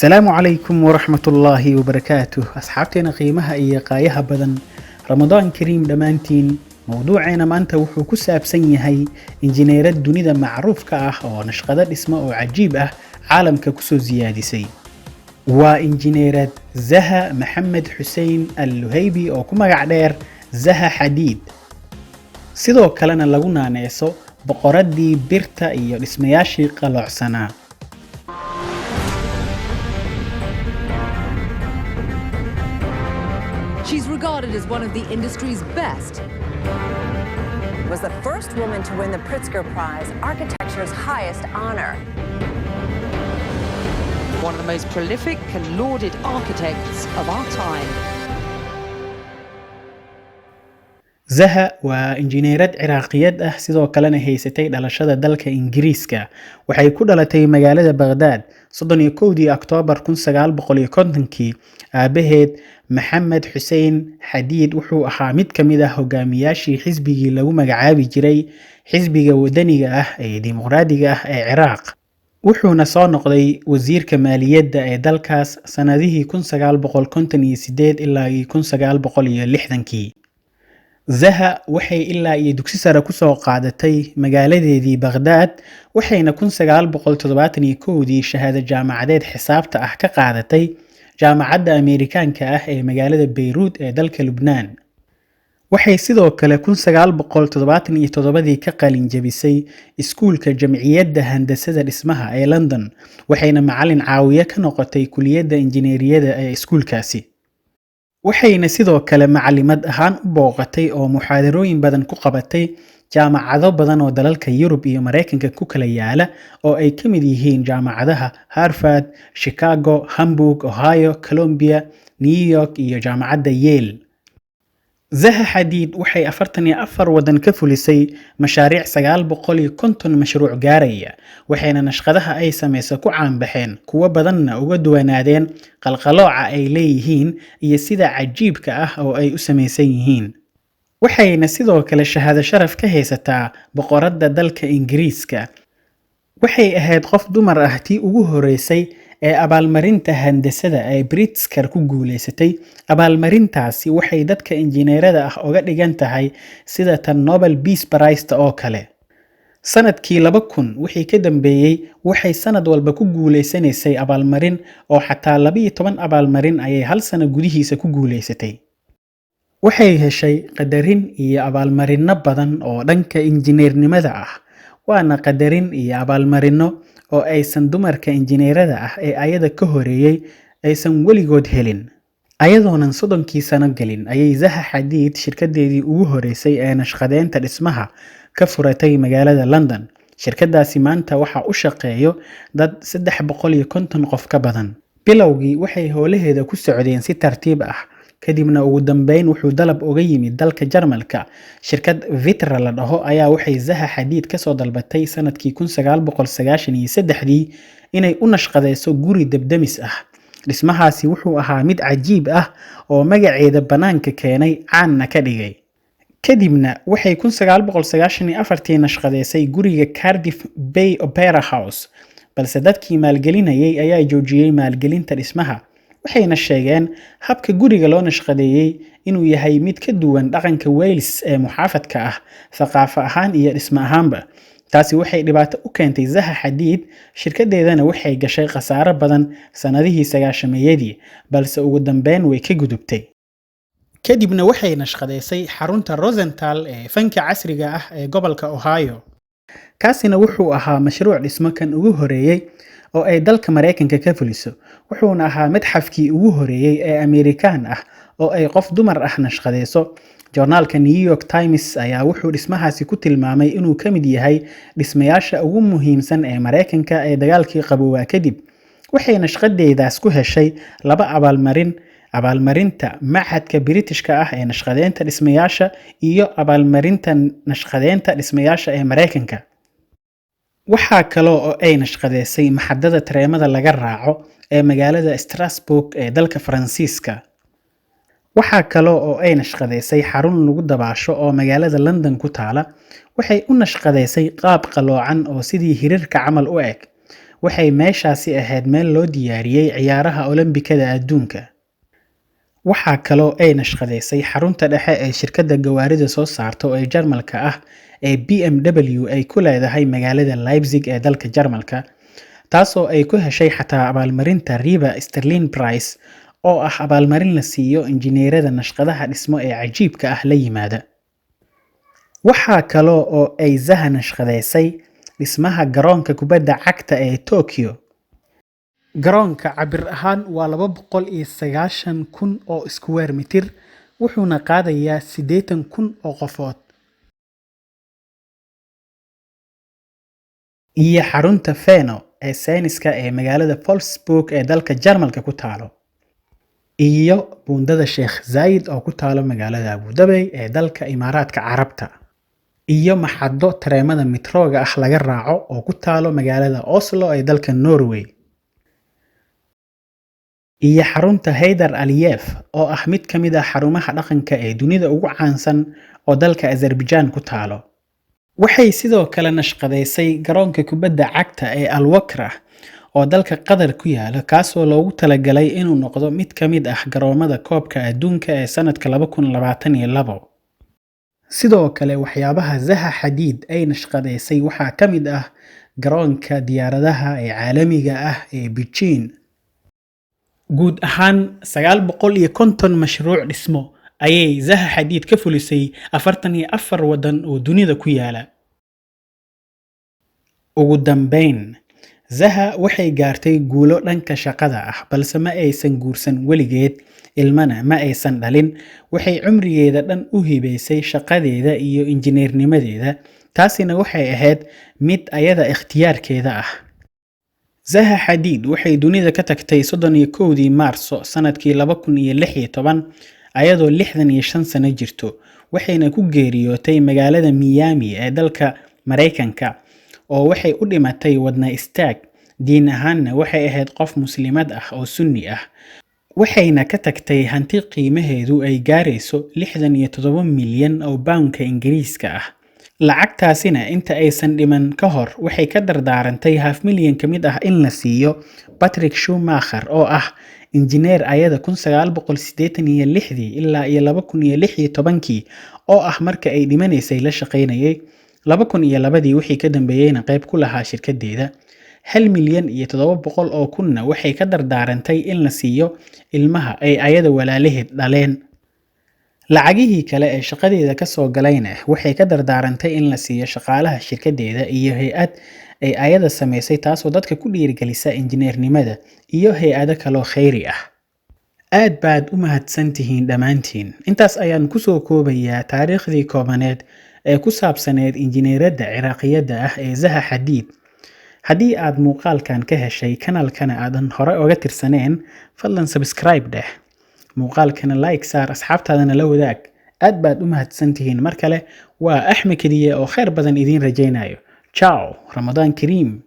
Asalaamu calaykum waraxmatullaahi wabarakaatuh. Asxaabteena qiimaha iyo qaayaha badan, Ramadaan kariim dhammaantiin. Mowduuceena maanta wuxuu ku saabsan yahay injineerad dunida macruufka ah oo nashqado dhismo oo cajiib ah caalamka kusoo siyaadisay. Waa injineerad Zaha Maxamed Xussein Al Luhaybi oo ku magac dheer Zaha Xadiid, sidoo kalena lagu naaneyso boqoraddii birta iyo dhismayaashii qaloocsanaa. She's regarded as one of the industry's best. Was the first woman to win the Pritzker Prize, architecture's highest honor. One of the most prolific and lauded architects of our time. Zaha waa injineerad Ciraaqiyad ah, sidoo kalena haysatay dhalashada dalka Ingiriiska. Waxay ku dhalatay magaalada Baghdad 31-dii Oktoobar 1950-kii. Aabaheed Maxamed Xussein Xadiid wuxuu ahaa mid ka mid ah hogaamiyaashii xisbigii lagu magacaabi jiray Xisbiga Wadaniga ah ee Dimuqraadiga ah ee Ciraaq, wuxuuna soo noqday wasiirka maaliyadda ee dalkaas sanadihii 1958 ilaa 1960-kii. Zaha waxay ilaa iyo dugsi sare kusoo qaadatay magaaladeedii Baghdad, waxayna 1971-dii shahaado jaamacadeed xisaabta ah ka qaadatay Jaamacadda Ameerikaanka ah ee magaalada Beyruut ee dalka Lubnaan. Waxay sidoo kale 1977-dii ka qalin jebisay Iskuulka Jamciyadda Handasada Dhismaha ee London, waxayna macalin caawiye ka noqotay kuliyadda injineeriyada ee iskuulkaasi. Waxayna sidoo kale macalimad ahaan u booqatay oo muxaadarooyin badan ku qabatay jaamacado badan oo dalalka Yurub iyo Mareykanka ku kala yaala, oo ay ka mid yihiin jaamacadaha Harvard, Chicago, Hamburg, Ohio, Columbia, New York iyo Jaamacadda Yale. Zaha Xadiid waxay 44 waddan ka fulisay mashaariic 950 mashruuc gaaraya, waxayna nashqadaha ay sameyso ku caanbaxeen, kuwo badanna uga duwanaadeen qalqalooca ay leeyihiin iyo sida cajiibka ah oo ay u samaysan yihiin. Waxayna sidoo kale shahaado sharaf ka haysataa boqoradda dalka Ingiriiska. Waxay ahayd qof dumar ah tii ugu horeysay ee abaalmarinta handasada ee Pritzker ku guuleysatay. Abaalmarintaasi waxay dadka injineerada ah uga dhigan tahay sida tan Nobel Peace Prize oo kale. Sanadkii 2000 wixii ka dambeeyey waxay sanad walba ku guuleysanaysay abaalmarin, oo xataa 12 abaalmarin ayay hal sano gudihiisa ku guuleysatay. Waxay heshay qadarin iyo abaalmarinno badan oo dhanka injineernimada ah, waana qadarin iyo abaalmarinno oo aysan dumarka injineerada ah ee ayada ka horeeyey aysan weligood helin. Ayadoonan 30-kii sano gelin ayay Zaha Xadiid shirkadeedii ugu horeysay ee nashqadeynta dhismaha ka furatay magaalada London. Shirkadaasi maanta waxaa u shaqeeyo dad 350 qof ka badan. Bilowgii waxay howlaheeda ku socdeen si tartiib ah, kadibna ugu dambeyn wuxuu dalab uga yimid dalka Jarmalka. Shirkad Vitra la dhaho ayaa waxay Zaha Xadiid kasoo dalbatay sanadkii 1993-dii inay u nashqadeyso guri debdemis ah. Dhismahaasi wuxuu ahaa mid cajiib ah oo magaceeda bannaanka keenay, caanna ka dhigay. Kadibna waxay 1994-tii nashqadeysay guriga Cardiff Bay Opera House, balse dadkii maalgelinayay ayaa joojiyey maalgelinta dhismaha, waxayna sheegeen habka guriga loo nashqadeeyey inuu yahay mid ka duwan dhaqanka Wales ee muxaafadka ah thaqaafo ahaan iyo dhismo ahaanba. Taasi waxay dhibaato u keentay Zaha Xadiid, shirkadeedana waxay gashay khasaaro badan sanadihii 90-meeyadii, balse ugu dambeyn way ka gudubtay. Kadibna waxay nashqadeysay xarunta Rosenthal ee fanka casriga ah ee gobolka Ohio. Kaasina wuxuu ahaa mashruuc dhismo kan ugu horeeyey oo ay dalka Mareykanka ka fuliso, wuxuuna ahaa madxafkii ugu horeeyey ee Ameerikaan ah oo ay qof dumar ah nashqadeyso. Joornaalka New York Times ayaa wuxuu dhismahaasi ku tilmaamay inuu ka mid yahay dhismayaasha ugu muhiimsan ee Mareykanka ee dagaalkii qaboobaa kadib. Waxay nashqadeedaas ku heshay laba abaalmarin: abaalmarinta Machadka Britishka ah ee nashqadeynta dhismayaasha iyo abaalmarinta nashqadeynta dhismayaasha ee Mareykanka. Waxaa kale oo ay nashqadeysay maxadada tareemada laga raaco ee magaalada Strasbourg ee dalka Faransiiska. Waxaa kale oo ay nashqadeysay xarun lagu dabaasho oo magaalada London ku taala. Waxay u nashqadeysay qaab qaloocan oo sidii hirarka camal u eg. Waxay meeshaasi ahayd meel loo diyaariyey ciyaaraha Olombikada adduunka. Waxaa kaloo ay nashqadeysay xarunta dhexe ee shirkadda gawaarida soo saarta ee Jarmalka ah ee BMW ay ku leedahay magaalada Leipzig ee dalka Jarmalka, taasoo ay ku heshay xataa abaalmarinta Riva Sterling Prize, oo ah abaalmarin la siiyo injineerada nashqadaha dhismo ee cajiibka ah la yimaada. Waxaa kale oo ay Zaha nashqadeysay dhismaha garoonka kubadda cagta ee Tokyo. Garoonka cabbir ahaan waa 290,000 oo iskuweer mitir, wuxuuna qaadayaa 80,000 oo qofood. Iyo xarunta Feno ee sayniska ee magaalada Wolfsburg ee dalka Jarmalka ku taalo. Iyo buundada Sheikh Zayed oo ku taalo magaalada Abu Dhabi ee dalka Imaaraadka Carabta. Iyo maxaddo tareemada mitrooga ah laga raaco oo ku taalo magaalada Oslo ee dalka Norway. Iyo xarunta Heydar Aliyev oo ah mid ka mid ah xarumaha dhaqanka ee dunida ugu caansan oo dalka Azerbaijan ku taalo. Waxay sidoo kale nashqadeysay garoonka kubadda cagta ee Al Wakrah oo dalka Qatar ku yaala, kaasoo loogu talagalay inuu noqdo mid ka mid ah garoomada koobka adduunka ee sanadka 2022. Sidoo kale waxyaabaha Zaha Hadid ay nashqadeysay waxaa ka mid ah garoonka diyaaradaha ee caalamiga ah ee Beijing. Guud ahaan 950 mashruuc dhismo ayay Zaha Hadid ka fulisay 44 waddan oo dunida ku yaala. Ugu dambeyn, Zaha waxay gaartay guulo dhanka shaqada ah, balse ma aysan guursan weligeed, ilmana ma aysan dhalin. Waxay cumrigeeda dhan u hibaysay shaqadeeda iyo injineernimadeeda, taasina waxay ahayd mid ayada ikhtiyaarkeeda ah. Zaha Hadid waxay dunida ka tagtay 31dii Maarso sanadkii 2016 ayadoo 65 sano jirto, waxayna ku geeriyootay magaalada Miami ee dalka Mareykanka, oo waxay u dhimatay wadne istaag. Diin ahaanna waxay ahayd qof muslimad ah oo Sunni ah, waxayna ka tagtay hanti qiimaheedu ay gaarayso 67 milyan oo pound-ka Ingiriiska ah. Lacagtaasina inta aysan dhiman ka hor waxay ka dardaarantay half milyan ka mid ah in la siiyo Patrick Schumacher oo ah injineer ayada 1986 ilaa iyo 2016 oo ah marka ay dhimanaysay la shaqaynayay. 2002 wixii ka dambeeyayna qayb ku lahaa shirkaddeeda. 1,700,000 waxay ka dardaarantay in la siiyo ilmaha ay ayada walaalaheed dhaleen. Lacagihii kale ee shaqadeeda ka soo galayna waxay ka dardaarantay in la siiyo shaqaalaha shirkaddeeda iyo hay'ad ay ayada samaysay taasoo dadka ku dhiirigelisa injineernimada iyo hay'ado kaloo khayri ah. Aad baad u mahadsantihiin dhammaantiin. Intaas ayaan ku soo koobayaa taariikhdii koobaneed ee ku saabsaneyd injineeradda Ciraaqiyadda ah ee Zaha Hadid. Haddii aad muuqaalkan ka heshay kanaalkana aadan hore oga tirsaneen, fadlan subscribe dheh. Muuqaalkana like saar, asxaabtaadana la wadaag. Aad baad u mahadsantihiin mar kale. Waa Axmed Kediye oo khayr badan idiin rajaynayo. Ciao, Ramadaan Kariim.